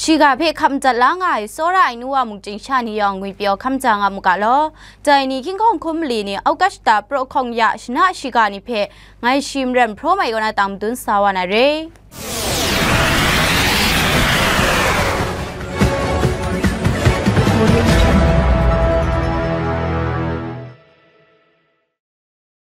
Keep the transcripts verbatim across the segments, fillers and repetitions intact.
Shiga hpe hkap madat la nga ai tsawra ai nu wa mungchying sha ni yawng ngwi pyaw hkam ja nga mu ga law. Dai ni hkying hkawng hkum mali ni Augusta praw hkawng ya shana shiga ni hpe ngai shi maren hpraw mai kaw na tang madun sa wa na re.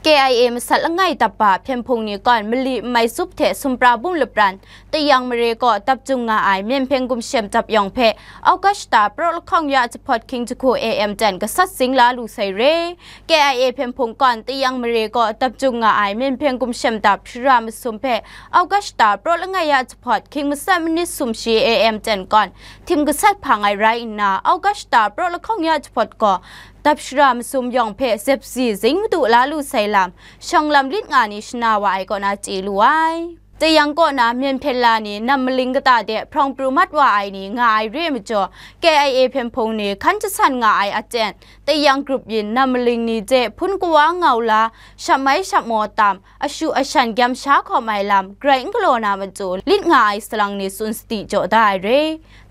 K I A masat langai dap ba hpyen hpung ni kawn mali n mai zup hte sumpra bum lapran tayang mare kaw dap jung nga ai Myen Hpyen Gumshem dap yawng hpe Augusta praw lahkawng ya jahpawt hkying jahku A M ten gasat zing la lu sai re. K I A hpyen hpung kawn tayang mare kaw dap jung nga ai Myen Hpyen Gumshem dap shara masum hpe Augusta praw langai ya jahpawt hkying matsat manit sumshi A M ten kawn htim gasat hpang ai rai nna, Augusta praw lahkawng ya jahpawt gaw dap shara masum yawng hpe zepsi zing madu la lu sai lam, shawng lam lit nga ni shana wa ai kaw na chye lu ai. Tayang kaw na myen hpyen la ni nam maling kata de hprawng pru mat wa ai ni nga ai re ai majaw, K I A hpyen hpung ni hkan jasan nga ai aten, tayang grup yin nam maling ni de hpun kawa ngau la, shap mai shap maw tam, ashu ashan gyam sha hkawm ai lam, grai n galaw na matu lit nga ai salang ni tsun sadi jaw da ai re.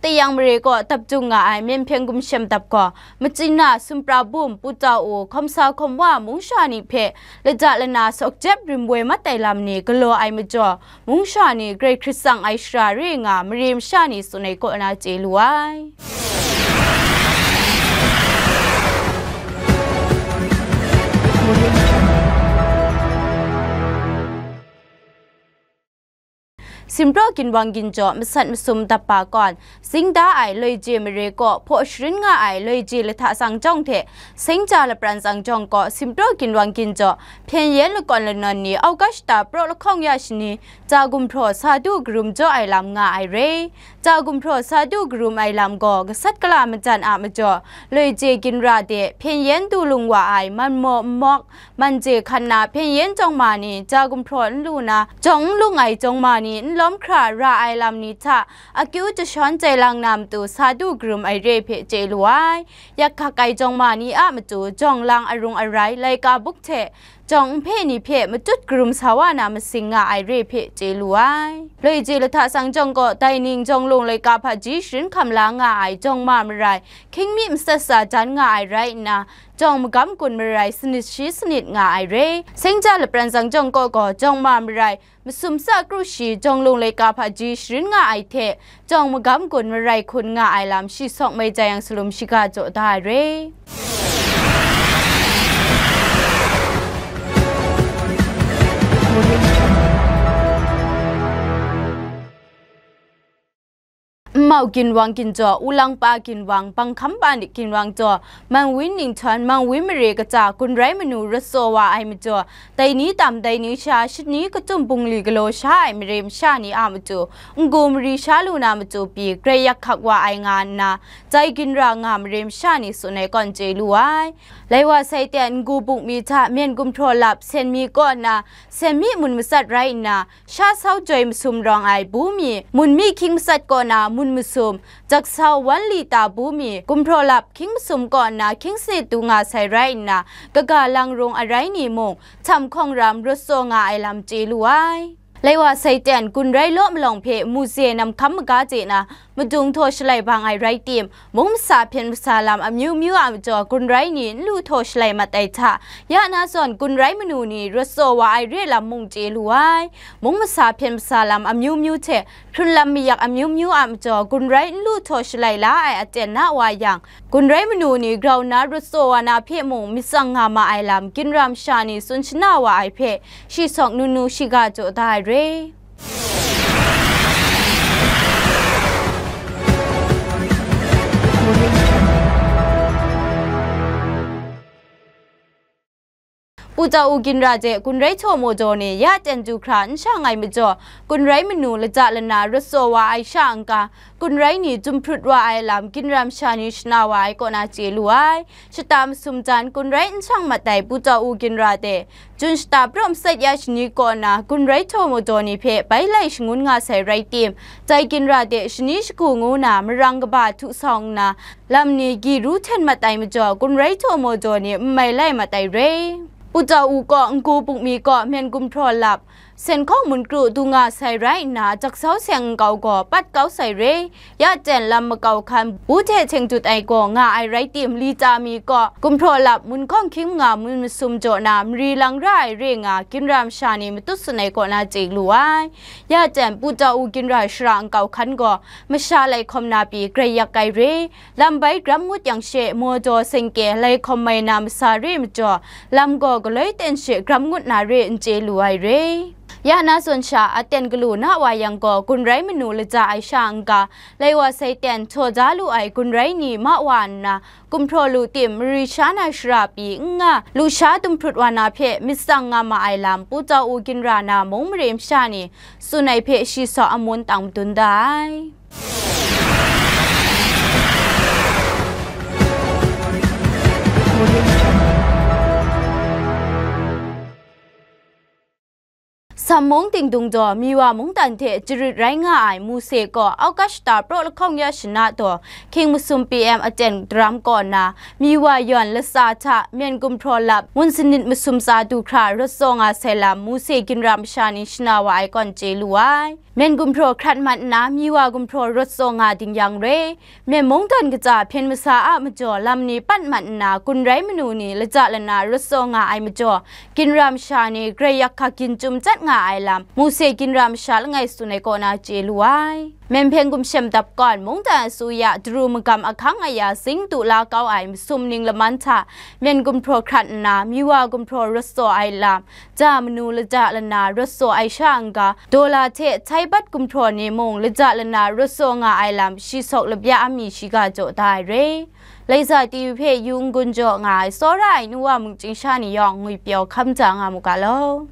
Tayang mare kaw dap jung nga ai Myen Hpyen Gumshem dap gaw, Machin na, Sumpra Bum, Pu Tau U, Hkawm Sa Hkawm Wa mung sha ni hpe lada lana sawk jep rim woi mat ai lam ni galaw ai majaw, mung sha ni grai hkrit tsang ai shara re nga mare masha ni tsun ai kaw na chye lu ai. Simpraw ginwang ginjaw masat masum dap ba kawn, zing da ai loi je mare kaw hpaw sharin nga ai loi je lahta tsang jawng hte seng ja lapran tsang jawng kaw, simpraw ginwang ginjaw hpyen yen lakawn lanawn ni Augusta praw lahkawng ya shani, ja gumhpraw sa du karum jaw ai lam nga ai re. Ja gumhpraw sa du karum ai lam gaw gasat gala majan a majaw, loi je ginra de hpyen yen du lung wa ai man maw n mawk, man je hkan na hpyen yen jawng ma ni ja gumhpraw n lu na, jawng n lung ai jawng ma ni n lawm hkra ra ai lam ni hta akyu jashawn jai lang na matu sa du karum ai re hpe chye lu ai. Yak hkak ai jawng ma ni a matu jawng lang arung arai laika buk hte jawng nhpe ni hpe matut karum sa wa na masing nga ai re hpe chye lu ai. Loi je lahta tsang jawng gaw, dai ning jawng lung laika hpaji sharin hkam la nga ai jawng ma marai, hkying mi matsat sa jan nga ai rai nna, jawng magam gun marai sanit shi sanit nga ai re. Seng ja lapran tsang jawng kaw gaw, jawng ma marai, masum tsa kru shi jawng lung laika hpaji sharin nga ai hte, jawng magam gun marai hkun nga ai lam shi sawk mai jai yang salum shiga jaw da ai re. Nmau ginwang ginjaw, Ulangpa ginwang, Banghkam Panik ginwang jaw, Mangwin ninghtawm, Mangwin mare kaja, Gunrai manu rawt tsaw wa ai majaw, dai ni tam dai ni sha, shani kachyum bungli galaw sha ai mare masha ni a matu, n-gu mari sha lu na matu pyi, grai yak hkak wa ai nga nna, jai ginra nga mare masha ni tsun ai kawn chye lu ai. Lai wa sai ten, n-gu buk mi hta myen gumhpraw lap, sen mi kaw nna, sen mi mun matsat rai nna, sha sau joi masum rawng ai bu mi, mun mi hkying matsat kaw na mun masum, jak sau wan li ta bu mi, gumhpraw lap hkying masum kaw nna hkying sanit du nga sai rai nna, kaga lang rung arai ni mung, htam hkawng ram rawt tsaw nga ai lam chye lu ai. Lai wa sai ten, Gunrai law malawng hpe Muze Nam Hkam maga chye na, madung htaw shalai bang ai rai tim, mung masa hpyen masa lam amyu myu a majaw Gunrai ni n lu htaw shalai mat ai hta, ya na zawn Gunrai manu ni rawt tsaw wa ai re lam mung chye lu ai. Mung masa hpyen masa lam amyu myu hte hkrun lam mayak amyu myu a majaw Gunrai n lu htaw shalai la ai aten na wa yang, Gunrai manu ni grau nna rawt tsaw wa na hpe mung myit tsang nga ma ai lam ginra masha ni tsun shana wa ai hpe, shi sawk nu nu shiga jaw da ai re. Pu Tau U ginra de Gunrai htaw maw jaw ni ya ten du hkra n shang ai majaw, Gunrai manu lada lana rawt tsaw wa ai sha n-ga, Gunrai ni jum hprut wa ai lam ginra masha ni shana wa ai kaw na chye lu ai. Shata masum jan Gunrai n shang mat ai Pu Tau U ginra de, Jun shata pra masat ya shani kaw na Gunrai htaw maw jaw ni hpe bai lai shangun nga sai rai tim, dai ginra de shani shagu ngu na marang kaba htu sawng nna, lam ni gyi ru hten mat ai majaw, Gunrai htaw maw jaw ni n mai lai mat ai re. Pu Tau U kaw n-gu buk mi kaw myen gumhpraw lap, Sen hkawng mun kru du nga sai rai nna, Jaksau seng nkau gaw pat kau sai re. Ya ten lam makau hkan bu hte hten dut ai gaw nga ai rai tim, lita mi kaw gumhpraw lap mun hkawng hkying nga mun masum jaw na mari lang ra ai re nga ginra masha ni matut tsun ai kaw na chye lu ai. Ya ten Pu Tau U ginra shara nkau hkan gaw masha lai hkawm na pyi grai yak ai re. Lam bai gram ngut yang she, maw daw sengke lai hkawm mai na masa re majaw, lam gaw galoi ten she gram ngut na re n chye lu ai re. Ya na zawn sha, aten galu na wa yang gaw, gun rai manu laja ai sha n-ga, lai wa sai ten htaw da lu ai gun rai ni ma wa nna, gumhpraw lu tim mari sha na shara pyi n nga, lusha dum hprut wa na hpe myit tsang nga ma ai lam, Pu Tau U ginra na mung mare masha ni tsun ai hpe shi saw amun tang madun da ai. Sam mung Dingdung daw Miwa mungdan hte jarit rai nga ai Muse kaw August shata praw lahkawng ya shana daw hkying masum P M aten daram kaw na, Miwa yawn latsa hta myen gumhpraw lap, mun sanit masum tsa du hkra rawt tsaw nga sai lam, Muse ginra masha ni shana wa ai kaw n chye lu ai. Myen gumhpraw hkrat mat nna, Miwa gumhpraw rawt tsaw nga ding yang re. Myen mungdan kaja hpyen masa a majaw lam ni pat mat nna, gun rai manu ni laja lana rawt tsaw nga ai majaw, ginra masha ni grai yak hkak ginjum chyat nga ai lam, Muse ginra masha langai tsun ai kaw na chye lu ai. Myen hpyen gumshem dap gawn, mungdan asuya daru magam ahkang aya zing du la kau ai masum ning laman hta, myen gumhpraw hkrat nna, Miwa gumhpraw rawt tsaw ai lam, ja manu laja lana rawt tsaw ai sha n-ga, dola hte htaibat gumhpraw ni mung laja lana rawt tsaw nga ai lam, shi sawk labya a mi shiga jaw da ai re. Laisa T V hpe yu n-gun jaw nga ai tsawra ai nu wa mungchying sha ni yawng ngwipyaw hkam ja nga mu ga law.